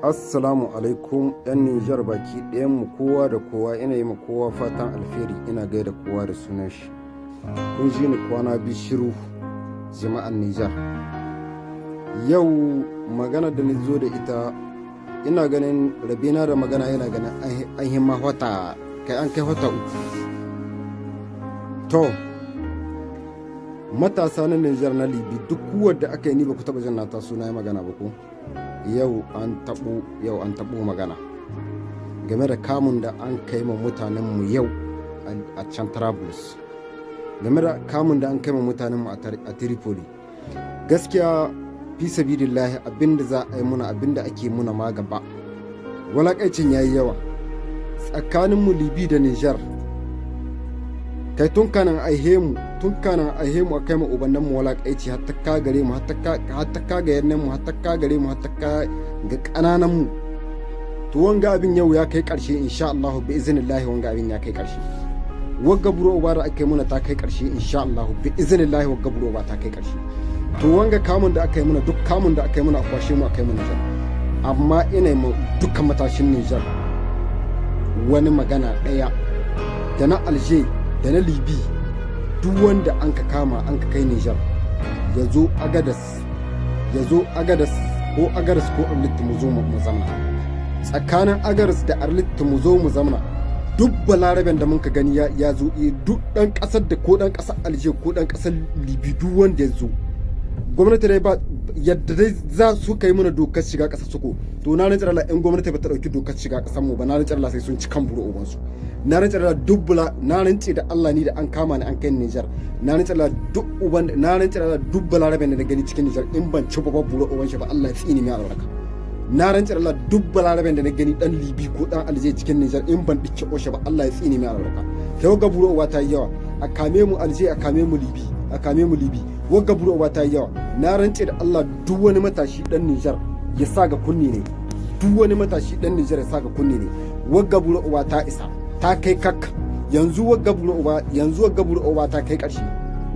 Assalamu alaikum 'yan Nijar baki ɗayanmu, kowa da kowa. Ina yi ma kowa fatan alheri, ina gaida kowa da sunan shi. Kun ji ni kwana biyu shiru, jama'an Nijar. Yau magana da ni zo da ita, ina ganin rabina da magana, yana ganin an yi ma wata kai, an kai wata 3. To, matasa na Nijar, na Libi, duk wadda aka yi, ni ba ku taɓa jin na taso na yi magana ba ko? Yau an taɓo, yau an taɓo magana game da kamun da an kai ma mutanenmu yau a can Trablus, game da kamun da an kai ma mutanenmu a Tripoli. Gaskiya, fi sabilillahi, abinda za a yi muna, abinda ake muna ma gaba, walakaicin yayi yawa tsakaninmu Libi da Nijar. Kai, tun kanan aihe mu, tun kanan aihe mu akai mu ubannan mu walakaici, har ta ka gare mu, har ta ka ga yannan mu, har ta ka gare mu, har ta ka ga kananan mu. To, wanga abin yau ya kai karshe, insha Allah, bi iznillahi. Wanga abin ya kai karshe. Wagga buro uba da aka yi muna ta kai karshe, insha Allah, bi iznillahi. Wagga buro uba ta kai karshe. To, wanga kamun da aka yi muna, duk kamun da aka yi muna, a kwashe mu a kai mu Nijar. Amma ina mu dukkan matashin Nijar wani magana ɗaya, da na Alger da na Libi: duk wanda an ka kama an ka kai Nijar, ya zo Agadas, ya zo Agadas, ko Agadas ko Arlit, mu zo mu zamna. Tsakanin Agadas da Arlit mu zo mu zamna. Duk Balaraben da muka gani ya zo, duk dan kasar da ko dan kasar Alger ko dan kasar Libi, duk wanda ya zo, gwamnati dai ba yadda dai za su kai mana dokar shiga kasar su ko. To, na rantsar Allah, in gwamnati ba ta dauki dokar shiga kasar mu ba, na rantsar Allah sai sun ci kan buro ubansu. Na rantsar Allah dubbula, na rantse da Allah, ni da an kama ni an kai Niger, na rantsar Allah duk uban, na rantsar Allah duk Balaraben da na gani cikin Niger, in ban ci ba buro uban shi ba, Allah ya tsini mai albarka. Na rantsar Allah duk Balaraben da na gani dan Libi ko dan Alger cikin Niger, in ban dicce oshe ba, Allah ya tsini mai albarka. Kai, wagga buro uba ta yi yawa. A kame mu Alger, a kame mu Libi, a kame mu Libi, wagga buro uba ta yi yawa. Na rantse da Allah, duk wani matashi dan Niger ya sa ga kunni ne, duk wani matashi dan Niger ya sa ga kunni ne, wagga buro uba ta isa, ta kai kak. Yanzu wagga buro uba, yanzu wagga buro uba ta kai karshe,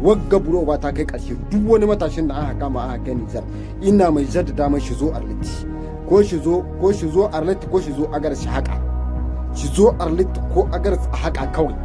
wagga buro uba ta kai karshe. Duk wani matashin da aka kama aka kai Niger, ina mai jaddada mai shi zo Arlit, ko shi zo, ko shi zo Arlit, ko shi zo Agar, shi haka, shi zo Arlit ko Agar a haka kawai.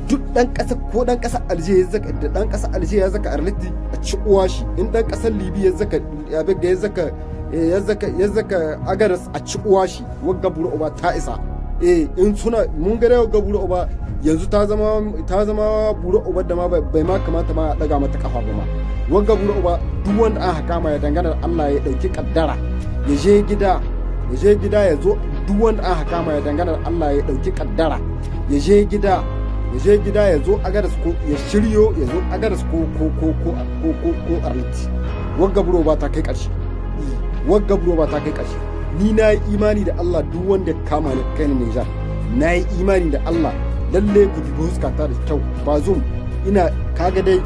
Duk dan kasa, ko dan kasa Alje ya zaka, da dan kasa Alje ya zaka Arliti, a ci uwa shi. In dan kasar Libi ya zaka, ya ga ya zaka, ya zaka, ya zaka Agaras, a ci uwa shi. Wagga buro uba ta isa. Eh, in suna mun ga wagga buro uba yanzu ta zama buro uba da ma bai ma kamata ma a daga mata kafa ba ma. Wagga buro uba, duk wanda an haka ma, ya dangana da Allah, ya dauki kaddara, ya je gida, ya je gida, ya zo. Duk wanda an haka ma, ya dangana da Allah, ya dauki kaddara, ya je gida, ya je gida, ya zo Agadas, ko ya shiryo ya zo Agadas ko Arliti. Wagga buro ba ta kai ƙarshe, wagga buro ba ta kai ƙarshe. Ni na yi imani da Allah, duk wanda kama ni kai ni Nijar, na yi imani da Allah, lalle ku dubi huskata da kyau. Bazum, ina kaga dai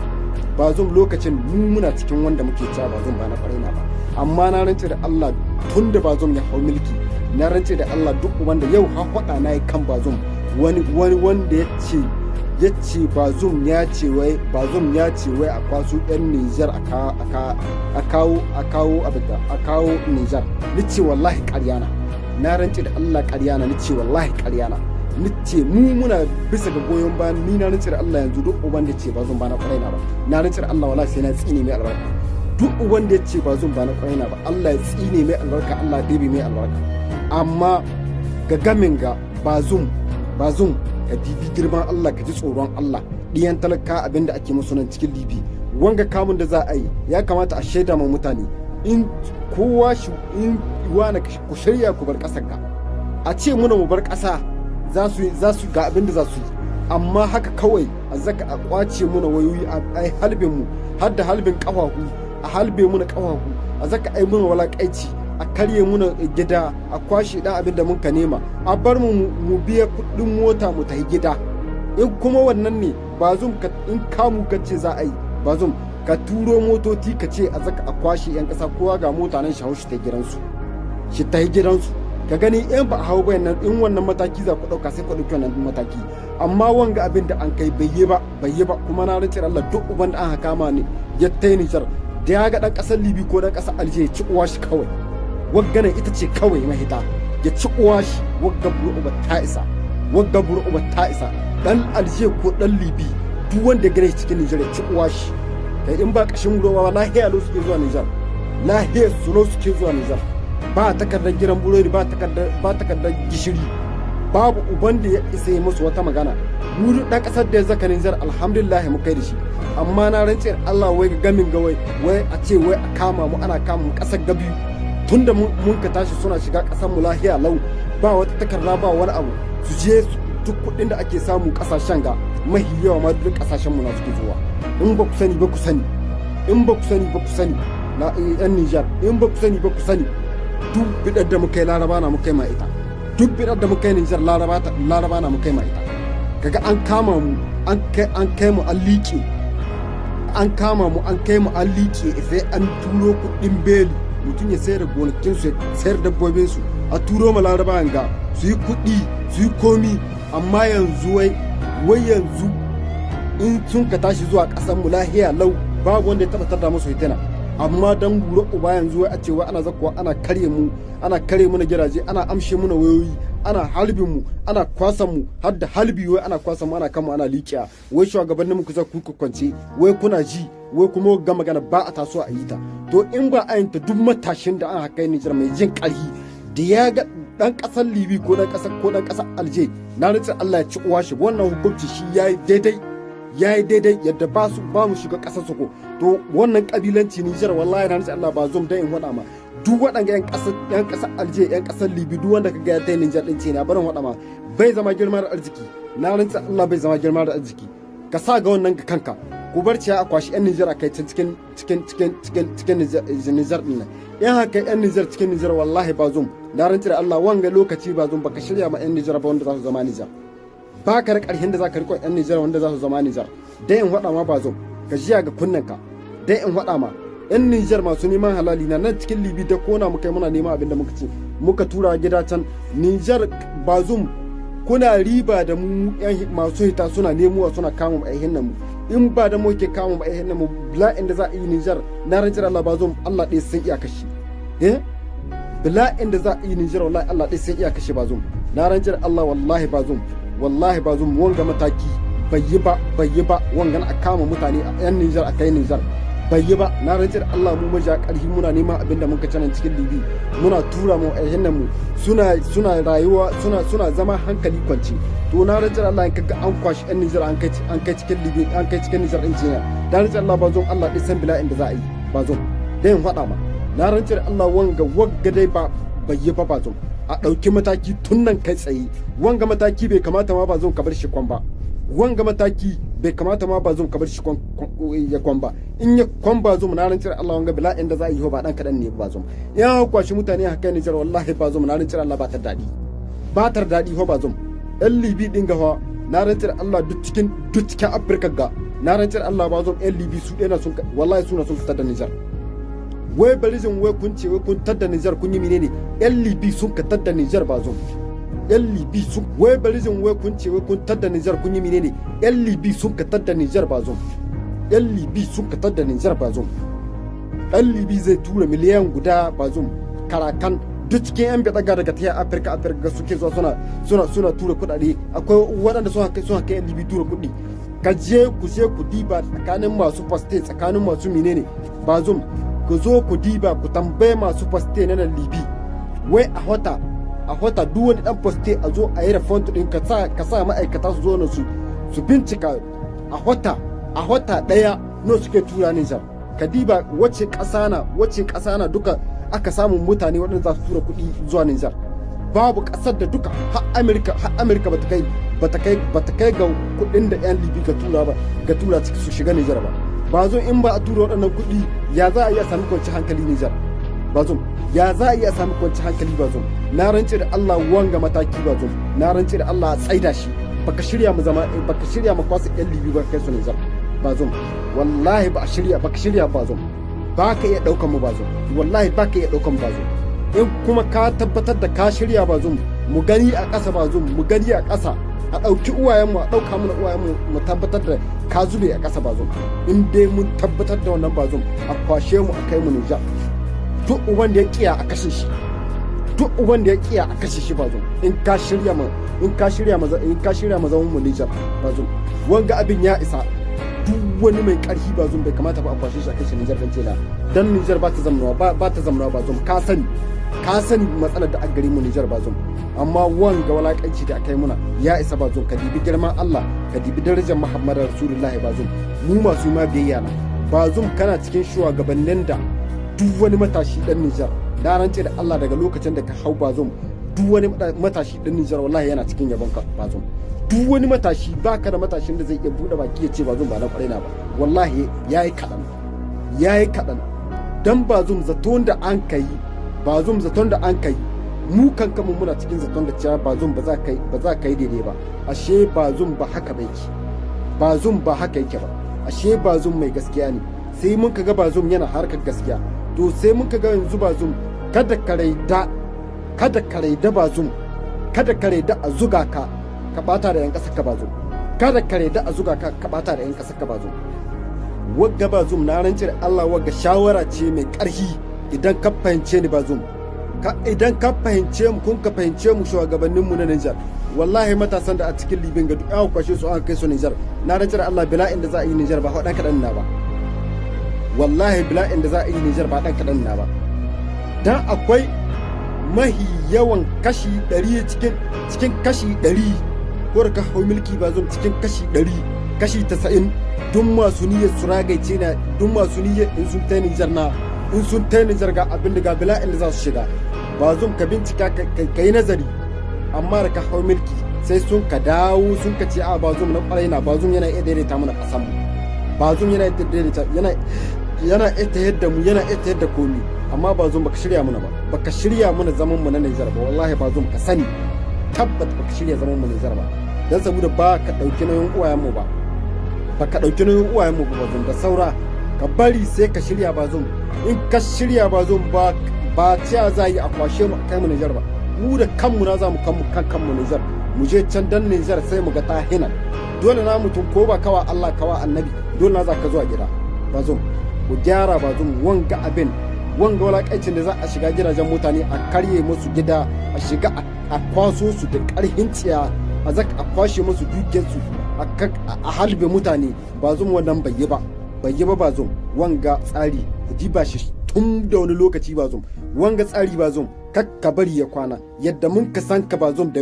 Bazum, lokacin mu muna cikin wanda muke cewa Bazum ba na kwarai na ba, amma na rantse da Allah, tun da Bazum ya hau mulki, na rantse da Allah, duk wanda yau har na yi kan Bazum, wani wanda ya ce Bazum ya ce wai, Bazum ya ce wai a kwaso yan Nijar, a kawo abinda a kawo Nijar, ni ce wallahi ƙarya na. Na rantse da Allah ƙarya na. Ni ce wallahi ƙarya na. Ni ce mu muna bisa ga goyon bayan. Ni na rantse da Allah, yanzu duk uban da ce Bazum ba na ƙwarai na ba, na rantse da Allah wallahi sai na tsine mai albarka. Duk uban da ya ce Bazum ba na ƙwarai na ba, Allah ya tsine mai albarka, Allah ya ɗebe mai albarka. Amma ga gamin ga Bazum, Bazum, ka dibi girman Allah, ka ji tsoron Allah. Ɗiyan talaka, abinda ake musu nan cikin Libi, wanga kamun da za a yi, ya kamata a shaida ma mutane, in kowa shi in wani ku shirya ku bar ƙasar ga. A ce muna mu bar ƙasa, za su ga abinda za su yi. Amma haka kawai a zaka a kwace muna wayoyi, a halbin mu, har da halbin ƙafafu, a halbe muna ƙafafu, a zaka ai muna walakaici, a karye muna gida, a kwashe dan abin da mun ka nema, a bar mu mu biya kuɗin mota mu tafi gida. In kuma wannan ne, Bazum, ka in kamu ka ce za a yi, Bazum, ka turo motoci, ka ce a zaka a kwashe yan ƙasa, kowa ga mota nan, shi hau shi ta gidansu, shi ta gidansu. Ka gani in ba a hau bayan nan, in wannan mataki za ku ɗauka, sai ku ɗauki wannan mataki. Amma wanga abin da an kai bai yi ba, bai yi ba. Kuma na rantse Allah, duk uban da an kama ne ya tai Nijar, da ya ga ɗan ƙasar Libi ko ɗan ƙasar Alje, ya ci uwa shi kawai. Waggana ita ce kawai mahita. Ya ci uwa shi. Wagga buru uba ta isa, wagga buru uba ta isa. Dan Alje ko dan Libi, duk wanda gare shi cikin Nijar ya ci uwa shi. Kai, in ba kashin ruwa, lahiya lo suke zuwa Nijar, lahiya su lo suke zuwa Nijar. Ba takardar gidan burodi, ba takardar, ba takardar gishiri, babu uban da ya isa yi musu wata magana. Mu duk dan kasar da ya zaka Nijar, alhamdulillah mu kai da shi. Amma na rantse Allah, wai ga gamin ga wai wai a ce wai a kama mu, ana kama mu kasar gabi, tunda mun ka tashi suna shiga kasar mu lahiya lau, ba wata takarda, ba wani abu. Su je duk kuɗin da ake samu kasashen ga, mahi yawa ma duk kasashen mu na suke zuwa. In ba ku sani ba ku sani, in ba ku sani ba ku sani, na yan Nijar, in ba ku sani ba ku sani, duk bidar da muka yi, Laraba na muka yi ma ita. Duk bidar da muka yi Nijar, Laraba na muka yi ma ita. Kaga an kama mu, an kai mu an liƙe, an kama mu, an kai mu an liƙe, sai an turo kuɗin beli. Mutum ya sayar da gonakinsu, ya sayar dabbobinsu, a turo ma Larabawan ga su yi kuɗi, su yi komi. Amma yanzu wai yanzu in sun ka tashi zuwa ƙasar mu lahiya lau, babu wanda ya taɓa tarda musu hitina. Amma dan gura uba yanzu wai a ce wai ana zakuwa ana karye mu, ana kare mu na gidaje, ana amshe mu na wayoyi, ana harbin mu, ana kwasan mu, har da halbi, wai ana kwasan mu, ana kama, ana liƙiya. Wai shugabannin mu kusa ku kwance, wai kuna ji, wai kuma ga magana ba a taso a yi ta. To in ba a yin ta, duk matashin da an haka Nijar mai jin ƙarfi da ya ga dan ƙasar Libi ko dan ƙasar, ko dan ƙasar Alje, na rantsa Allah ya ci uwa shi. Wannan hukunci shi yayi daidai, yayi daidai yadda ba su ba mu shiga ƙasar su ko. To wannan kabilanci Nijar, wallahi na rantsa Allah, ba zom dan in faɗa ma, duk waɗanga yan ƙasar Alje, yan ƙasar Libi, duk wanda kaga ya tai Nijar din ce na barin faɗa ma, bai zama girma da arziki. Na rantsa Allah bai zama girma da arziki. Ka sa ga wannan ga kanka. Ku bar ciya a kwashi yan Nijar a kai can cikin Nijar din nan. In haka yan Nijar cikin Nijar, wallahi ba zum, na rantsa da Allah, wanga lokaci ba zum, baka shirya ma yan Nijar ba wanda za su zama Nijar. Ba ka da ƙarfin da za ka riko yan Nijar wanda za su zama Nijar. Dai in faɗa ma, ba zum, ka jiya ga kunnenka. Dai in faɗa ma, yan Nijar masu neman halali na nan cikin Libi da kona muka yi, muna neman abin da muka ci muka tura gida can Nijar. Ba zum, kuna riba da mu. Yan masu hita suna nemowa, suna kama mu aihin mu. In ba da muke kama mu aihin mu, bila'in da za a yi Nijar, na rantsar Allah ba zum, Allah ɗaya sun iya kashi. Eh, bila'in da za a yi Nijar, wallahi Allah ɗaya sun iya kashe. Ba zum, na rantsar Allah, wallahi ba zum, wallahi ba zum, wanga mataki bai yi ba, bai yi ba. Wanga a kama mutane a yan Nijar a kai Nijar bai yi ba. Na rantsar Allah, mu maja karfi muna neman abin da muka canan cikin Libi, muna tura mu ayyan mu, suna rayuwa, suna zama hankali kwance. To na rantsar Allah, in kaga an kwashi yan Nijar an kai cikin Libi, an kai cikin Nijar din cinya, da rantsar Allah ba zon, Allah dai san bila'in da za a yi. Ba zon dai in faɗa ma, na rantsar Allah, wanga wagga dai ba bai yi ba. Ba zon, a ɗauki mataki tun nan kai tsaye. Wanga mataki bai kamata ma ba zon ka bar shi kwan ba. Wanga mataki bai kamata ma ba zo ka bar shi ya kwan ba. In ya kwan, ba zo, na rantsar Allah, wanga bila'in da za a yi ba dan kadan ne. Ba zo, ya kwashi mutane haka Nijar, wallahi ba zo, na rantsar Allah ba ta dadi, ba ta dadi ho. Ba zo, yan Libi din ga, na rantsar Allah, duk cikin Afirka ga, na rantsar Allah ba zo, yan Libi su ɗaya sun, wallahi suna sun fitar da Nijar. Wai barijin, wai kun ce wai kun tar da Nijar, kun yi menene? Yan Libi sun ka tar da Nijar. Ba zo, yan Libi sun, wai barijin, wai kun ce wai kun tar da Nijar, kun yi menene? Yan Libi sun ka tar da Nijar. Ba zo, yan Libi sun ka tar da Nijar. Ba zo, ɗan Libi zai tura miliyan 1 ba zo, karakan duk cikin yan bidaga daga ta Afirka, Afirka suke zuwa suna tura kuɗaɗe. Akwai waɗanda suna kai yan Libi tura kuɗi. Ka je ku je ku diba tsakanin masu faste, tsakanin masu menene. Ba zo, ku zo ku diba, ku tambaye masu faste na nan Libi, wai a wata duk wani dan faste a zo a yi refund din, ka sa ma'aikata su zo na su bincika a wata daya no suke tura Nijar. Ka diba wace ƙasa na duka aka samu mutane waɗanda za su tura kuɗi zuwa Nijar. Babu ƙasar da duka, har Amerika bata kai ga kuɗin da yan Libi ka tura ba, ga tura ciki su shiga Nijar ba. Ba zo, in ba a tura waɗannan kuɗi, ya za a iya sami kwanci hankali Nijar? Ba zo, ya za a iya sami kwanci hankali? Ba zo, na rance da Allah, wanga mataki, ba zo, na rance da Allah, a tsaida shi. Baka shirya mu zama, baka shirya mu kwasa yan Libi ba kai su Nijar. Ba zo, wallahi ba a shirya, baka shirya. Ba zo, ba ka iya daukan mu. Ba zo, wallahi ba ka iya daukan mu. Ba zo, in kuma ka tabbatar da ka shirya, ba zo, mu gani a ƙasa. Ba zo, mu gani a ƙasa, a ɗauki uwayenmu, a ɗauka mana uwayenmu, mu tabbatar da ka zube a ƙasa. Ba zo, in dai mun tabbatar da wannan, ba zo, a kwashe mu a kai mu Nijar. Duk uban da ya kiya a kashe shi. Duk uban da ya kiya a kashe shi, Bazoum. In ka shirya ma zaman mu Niger, Bazoum, wanga abin ya isa. Duk wani mai karfi, Bazoum, bai kamata ba a kwashe shi a kashe Niger, dan cela dan Niger ba ta zamnawa ba, ba ta zamnawa. Bazoum, ka sani matsalar da a gare mu Niger, Bazoum. Amma wanga walakanci da aka yi muna ya isa, Bazoum. Ka dibi girman Allah, ka dibi darajar Muhammadu Rasulullahi, Bazoum. Mu masu ma biyayya na, Bazoum, kana cikin shugabannin da duk wani matashi dan Niger, da rance da Allah, daga lokacin da ka hau, Bazoum, duk wani matashi dan Niger wallahi yana cikin yabon ka, Bazoum. Duk wani matashi, baka da matashin da zai iya bude baki ya ce Bazoum ba na kwarai na ba. Wallahi yayi kadan, yayi kadan. Dan Bazoum, zaton da an kai, Bazoum, zaton da an kai, mu kan kanmu muna cikin zaton da cewa Bazoum ba za ka yi daidai ba. Ashe Bazoum ba haka ba yake. Bazoum ba haka yake ba. Ashe Bazoum mai gaskiya ne. Sai mun kaga Bazoum yana harkar gaskiya. To sai mun kaga yanzu, Bazoum, kada ka raida, Bazoum, kada ka raida a zuga ka ka bata da yan kasar ka, Bazoum. Kada ka raida a zuga ka ka bata da yan kasar ka, Bazoum. Wagga, Bazoum, na rance da Allah, wagga shawara ce mai karhi. Idan ka fahimce ni, Bazoum, idan ka fahimce mu, kun ka fahimce mu, shugabannin mu na Niger, wallahi matasan da a cikin Libin ga duk an kwashe su an kai su Niger, na rance da Allah bila'in da za a yi Niger ba dan kadan na ba. Wallahi bila'in da za a yi Niger ba dan kadan na ba. Dan akwai mahi yawan kashi 100 cikin kashi 100, ko da ka hau mulki, Bazoum, cikin kashi 100, kashi 90 duk masu niyyar su ragaice na, duk masu niyyar in sun ta Niger na, in sun ta Niger ga abin da ga bila'in da za su shiga. Bazoum, ka bincika, ka yi nazari. Amma da ka hau mulki sai sun ka dawo sun ka ce a Bazoum na kwarai na, Bazoum yana iya daidaita mana kasan mu, Bazoum yana iya daidaita, yana iya tayar da mu, yana iya tayar da komi. Amma Bazoum, baka shirya muna ba, baka shirya muna zaman mu na Niger ba. Wallahi Bazoum, ka sani tabbat baka shirya zaman mu Niger ba, dan saboda ba ka dauki nauyin uwayen mu ba, baka dauki nauyin uwayen mu ba, Bazoum. Da saura, ka bari sai ka shirya, Bazoum. In ka shirya, Bazoum, ba ciya za yi a kwashe mu a kai mu Niger ba. Mu da kanmu na za mu kanmu kan kanmu Niger, mu je can dan Niger sai mu ga ta hina. Dole na mutum ko ba kawa Allah kawa annabi, dole na za ka zuwa gida. Bazoum, ku gyara. Bazoum, wanga abin, wanga walakaicin da za a shiga gidajen mutane a karye musu gida, a shiga a kwaso su da karhin tsiya, a zaka a kwashe musu dukiyarsu, a halbe mutane, Bazoum, wannan bai yi ba, bai yi ba. Bazoum, wanga tsari ku ji ba shi tun da wani lokaci. Bazoum, wanga tsari, Bazoum, kakka bari ya kwana. Yadda mun ka san ka, Bazoum, da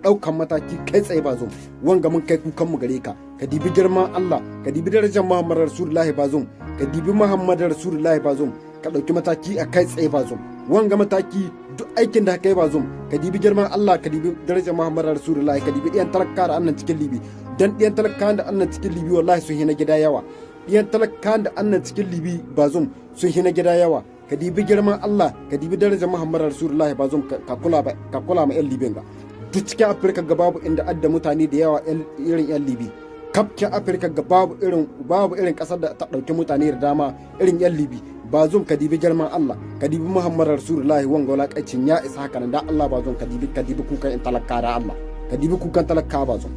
ɗaukan mataki kai tsaye, Bazoum, wanga mun kai kukan mu gare ka. Ka dibi girman Allah, ka dibi darajar Muhammad Rasulullahi, Bazoum, ka dibi Muhammad Rasulullahi, Bazoum, ka ɗauki mataki a kai tsaye. Bazoum, wanga mataki duk aikin da kai, Bazoum, ka dibi girman Allah, ka dibi darajar Muhammad Rasulullahi, ka dibi ɗiyan talaka da annan cikin Libi. Dan ɗiyan talaka da annan cikin Libi wallahi sun hina gida yawa. Ɗiyan talaka da annan cikin Libi, Bazoum, sun hina gida yawa. Ka dibi girman Allah, ka dibi darajar Muhammad Rasulullahi, Bazoum, ka kula ma yan Libin ga. Duk cikin Afirka ga babu inda adda mutane da yawa irin yan Libi. Kafkin Afirka ga babu irin kasar da ta dauki mutane da dama irin yan Libi. Bazoum, ka dibi girman Allah, ka dibi Muhammad Rasulullahi, wanga wulakaicin ya isa haka nan. Da Allah, Bazoum, ka dibi kukan in talaka. Da Allah, ka dibi kukan talaka, Bazoum.